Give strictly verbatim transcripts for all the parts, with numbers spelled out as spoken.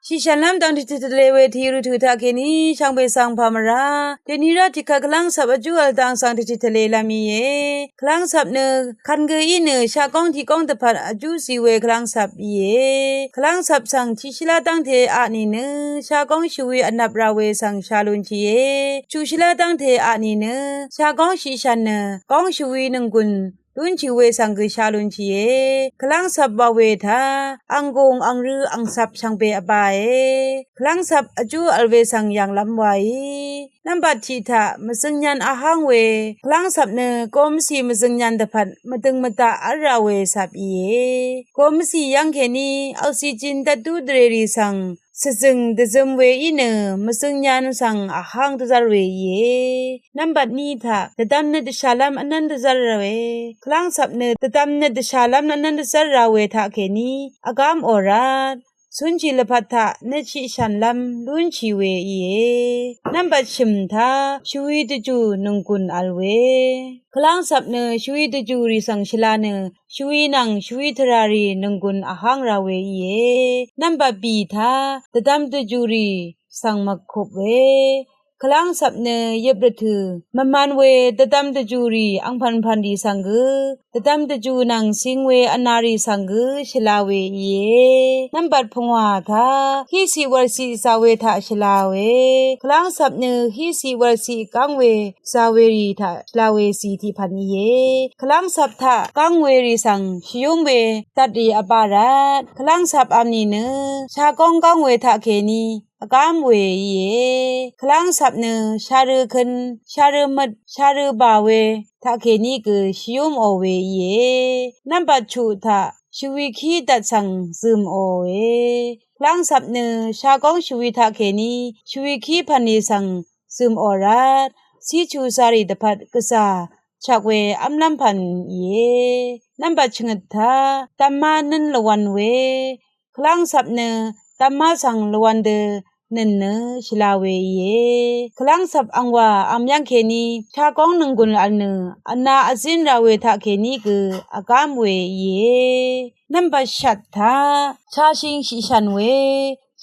Tiqshànlv́m dvng tiqtøt tvle we tìrø tø̀ taq kèní shvngbe svng pà mvrá dèní rá tiqkvt kvlv́ngcvp vjú vl dang svng tiqtøt tvlelv́m íe. Kvlv́ngcvp nø kvn gø í nø shagóng tiqgóng dvpvt vjú zì we kvlv́ngcvp íe. Kvlv́ngcvp svng tiqshvlá dv́ngte aq nìnø shagóng shvwi vnvp ra we svng sha lúnshìe. Chuqshvlá dv́ngte aq nìnø shagóng shiqshv̀n nø góng shvwi nònggùn lúnshì we svng gø sha lúnshìe. Kvlv́ngcvp wa we taq anggung angrø angcvp shvngbe vbāe. Kvlv́ngcvp vjú vl we svng yv̀nglv́m waí nvmbat tiq taq mvzøngnyv̄n vháng we. Kvlv́ngcvp nø gomvcì mvzøngnyv̄n dvpvt mvdøng mvdaq v́lra we cvp íe. Gomvcì yv́ng kèní oxygen dvtdú dvrèrì svng shvzø̀ng dvzøm we í nø mvzøngnyv̄n svng vháng dvzv́r we íe. Nvmbat ní taq dvdvm nø dvshàlv́m vnv́n dvzv́r ra we. Kvlv́ngcvp nø dvdvm nø dvshàlv́m vnv́n dvzv́r ra we taq kèní vgám ò rvt cúnshì lvpat taq nøt shiqshv̀nlv́m lúnshì we íe. Nvmbat shø̀m taq shvwi dvjù nònggùn vl we. Kvlv́ngcvp nø shvwi dvjùrì svng shvla nø shvwi nvng shvwi tvràrì nònggùn vháng ra we íe. Nvmbat bì taq dvdvm dvjùrì svng mvkup we. Kvlv́ngcvp nø yøp rvtø̀ mvman we dvdvm dvjùrì angpv̀npv̀nrì svng gø dvdvm dvjù nvng cing we vnarì svng gø shvla we íe. Nvmbat pungwà taq híciq wv̀lciq zà we taq shvla we. Kvlv́ngcvp nø híciq wv̀lciq gáng we zà werì taq shvla we cì tiqpv̀n íe. Kvlv́ngcvp taq gáng werì svng shvyúm we dvtrì vbá rvt kvlv́ngcvp vm nìnø shagóng gáng we taq kèní vgám we íe. Kvlv́ngcvp nø sharø køn sharø møt sharø bà we taq kèní gø shvyúm ò we íe. Nvmbat chuq taq shvwi kí dvt svng zø̀m ò we. Kvlv́ngcvp nø shagóng shvwi taq kèní shvwi kí pv̀nrì svng zø̀m ò rvt cíchu zarì dvpvt gvzà chak we v́mlv́m pv̀n íe. Nvmbat shvngøt taq dvmá nǿn lvwv̄n we. Kvlv́ngcvp nø dvmá svng lvwv̄n dø nø̀n nø shvla we íe. Kvlv́ngcvp angwà vm yv́ng kèní shagóng nònggùn vl nø vna vzín ra we taq kèní gø vgám we íe. Nvmbat shvt taq shashing shiqshv̀n we.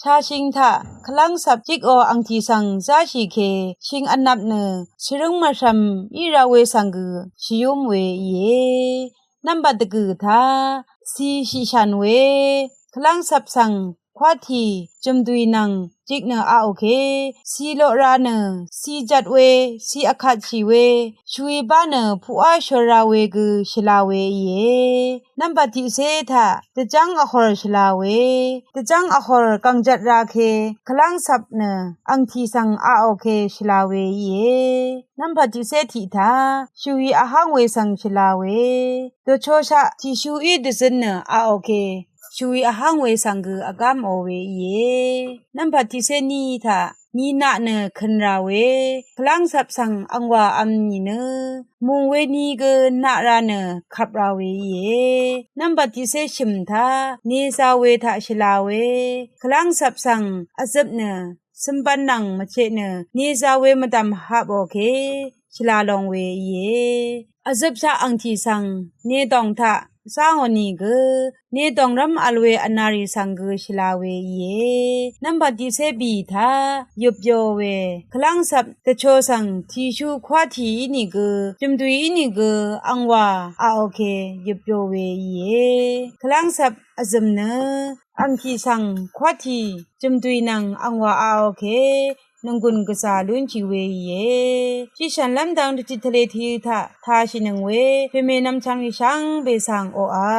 Shashing taq kvlv́ngcvp jikò angtì svng záshì ke shing vnvp nø svrǿng mvshrv̀m í ra we svng gø shvyúm we íe. Nvmbat dvgø̀ taq ci shiqshv̀n we. Kvlv́ngcvp svng kwátì jø̀mdwì nvng jik nø aqò ke ci loq ra nø ci jvt we ci vkatshì we shvwi bá nø puqá shor ra we gø shvla we íe. Nvmbat tiqcé taq dvjv́ng vhòr shvla we. Dvjv́ng vhòr gv̀ngjvt ra ke kvlv́ngcvp nø angtì svng aqò ke shvla we íe. Nvmbat tiqcé tiq taq shvwi vháng we svng shvla we. Dvchoshaq tìshuí dvzøn nø aqò ke shvwi vháng we svng gø vgám ò we íe. Nvmbat tiqcé ní taq ninaq nø køn ra we. Kvlv́ngcvp svng angwà vm nìnø mùng we ni gø naq ra nø kvp ra we íe. Nvmbat tiqcé shø̀m taq neza we taq shvla we. Kvlv́ngcvp svng vzøp nø cømbv̄n nvng mvcheq nø neza we mvdv̀m hapò ke shvla long we íe. Vzøpshaq angtì svng nedòng taq zángò nìgø nedòng rv́m vl we vnarì svng gø shvla we íe. Nvmbat tiqcé bì taq yøpyo we. Kvlv́ngcvp dvcho svng tìshu kwátì ínìgø jø̀mdwì ínìgø angwà aqò ke yøpyo we íe. Kvlv́ngcvp vzø̀m nø angtì svng kwátì jø̀mdwì nvng angwà aqò ke nònggùn gvzà lúnshì we íe. Tiqshv̀nlv́m dang dvtit tvle taq tashìnøng we pèmè nvmchvng rì shvngbe svng oqà